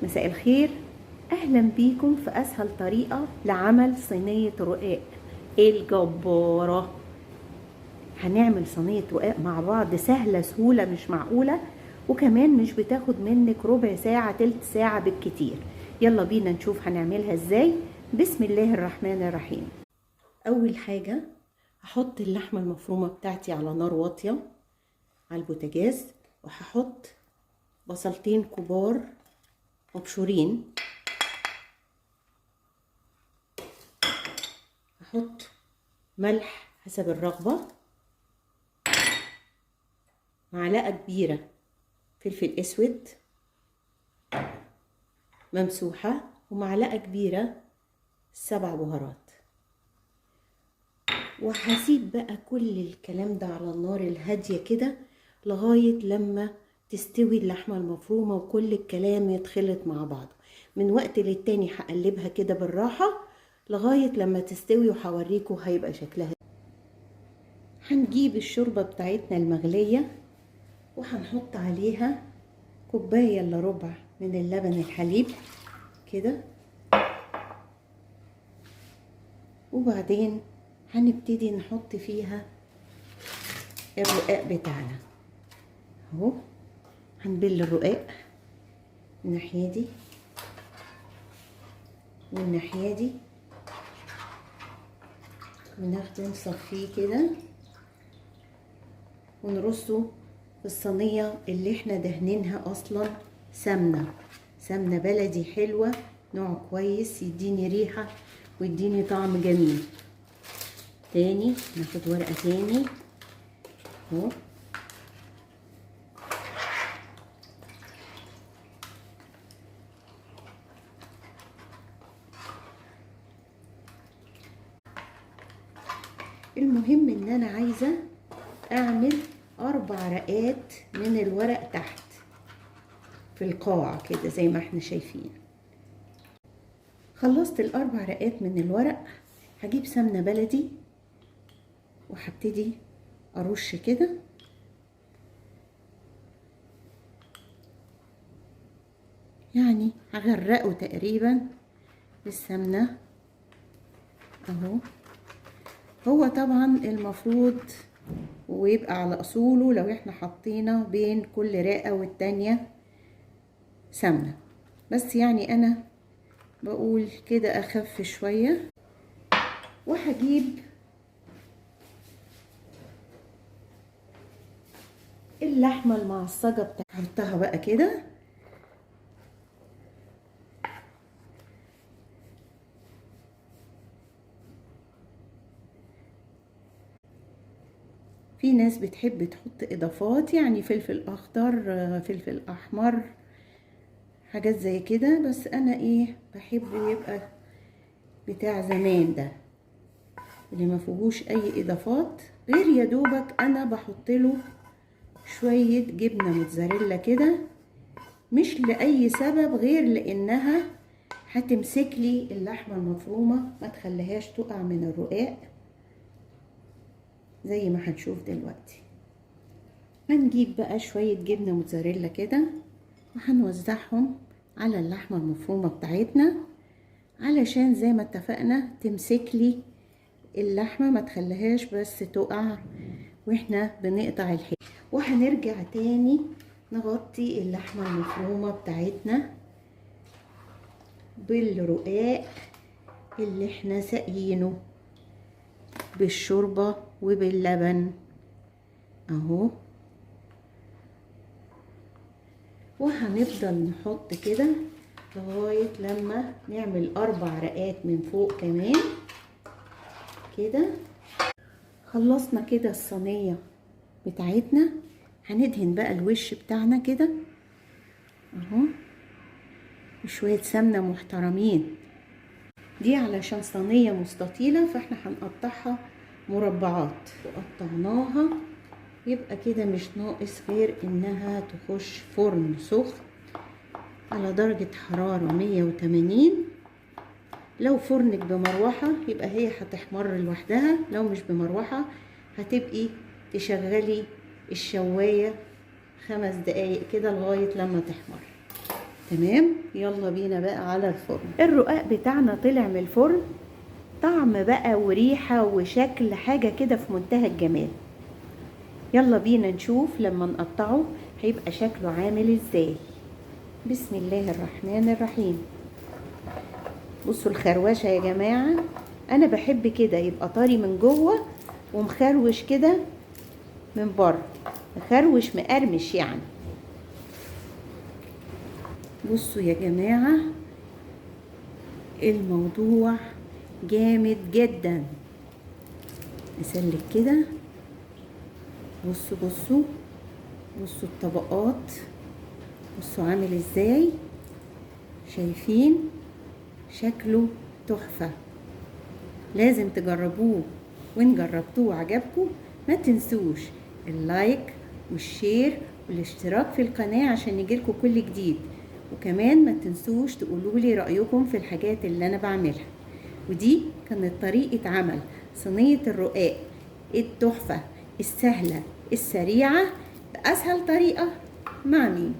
مساء الخير، اهلا بيكم في اسهل طريقة لعمل صينية رقاق الجبارة. هنعمل صينية رقاق مع بعض سهلة سهولة مش معقولة، وكمان مش بتاخد منك ربع ساعة تلت ساعة بالكتير. يلا بينا نشوف هنعملها ازاي. بسم الله الرحمن الرحيم. اول حاجة هحط اللحمة المفرومة بتاعتي على نار واطية على البوتاجاز، وهحط بصلتين كبار مبشورين، هحط ملح حسب الرغبة، معلقة كبيرة فلفل اسود ممسوحة، ومعلقة كبيرة 7 بهارات. وهسيب بقى كل الكلام ده على النار الهادية كده لغاية لما تستوي اللحمة المفرومة وكل الكلام يتخلط مع بعضه. من وقت للتاني هقلبها كده بالراحة لغاية لما تستوي وهوريكم هيبقى شكلها. هنجيب الشوربة بتاعتنا المغلية وهنحط عليها كوباية الا ربع من اللبن الحليب كده، وبعدين هنبتدي نحط فيها الرقاق بتاعنا اهو. هنبل الرقاق الناحية دي والناحية دي، وناخده نصفيه كده ونرصه في الصينية اللي احنا دهنينها اصلا سمنة بلدي حلوة، نوع كويس يديني ريحة ويديني طعم جميل. تاني ناخد ورقة تاني اهو، المهم ان انا عايزة اعمل 4 رقات من الورق تحت في القاع كده زي ما احنا شايفين. خلصت ال4 رقات من الورق، هجيب سمنة بلدي وهبتدي ارش كده. يعني هغرقه تقريبا بالسمنة اهو. هو طبعا المفروض ويبقى على اصوله لو احنا حطينا بين كل رقة والتانية سمنة، بس يعني انا بقول كده اخف شوية. وهجيب اللحمة المعصجة بتاعتي هحطها بقى كده، في ناس بتحب تحط اضافات، يعني فلفل اخضر فلفل احمر حاجات زي كده، بس انا بحبه يبقى بتاع زمان ده اللي ما فيهوش اي اضافات، غير يا دوبك انا بحط له شويه جبنه موتزاريلا كده، مش لاي سبب غير لانها هتمسك لي اللحمه المفرومه ما تخليهاش تقع من الرقاق زي ما هنشوف دلوقتي. هنجيب بقى شويه جبنه موتزاريلا كده وهنوزعهم على اللحمه المفرومه بتاعتنا، علشان زي ما اتفقنا تمسك لي اللحمه ما تخليهاش بس تقع واحنا بنقطع الحته. وهنرجع تاني نغطي اللحمه المفرومه بتاعتنا بالرقاق اللي احنا ساقيينه بالشوربه وباللبن اهو. وهنفضل نحط كده لغايه لما نعمل 4 رقات من فوق كمان كده. خلصنا كده الصينيه بتاعتنا. هندهن بقى الوش بتاعنا كده اهو بشويه سمنه محترمين. دي علشان صينيه مستطيله فاحنا هنقطعها مربعات، وقطعناها يبقى كده مش ناقص غير انها تخش فرن سخن على درجة حرارة 180. لو فرنك بمروحة يبقى هي هتحمر لوحدها، لو مش بمروحة هتبقي تشغلي الشواية 5 دقايق كده لغاية لما تحمر. تمام، يلا بينا بقى على الفرن. الرقاق بتاعنا طلع من الفرن، طعم بقى وريحة وشكل، حاجة كده في منتهى الجمال. يلا بينا نشوف لما نقطعه هيبقى شكله عامل ازاي. بسم الله الرحمن الرحيم. بصوا الخروشة يا جماعة، انا بحب كده يبقى طري من جوه ومخروش كده من بره، مخروش مقرمش يعني. بصوا يا جماعة الموضوع جامد جدا. نسلك كده. بصوا بصوا بصوا الطبقات، بصوا عامل ازاي، شايفين شكله تحفة. لازم تجربوه، وان جربتوه وعجبكم ما تنسوش ال like وال share والاشتراك في القناة عشان يجيلكم كل جديد. وكمان ما تنسوش تقولوا لي رأيكم في الحاجات اللي انا بعملها. ودي كانت طريقة عمل صينية الرقاق التحفة السهلة السريعة بأسهل طريقة مع مين.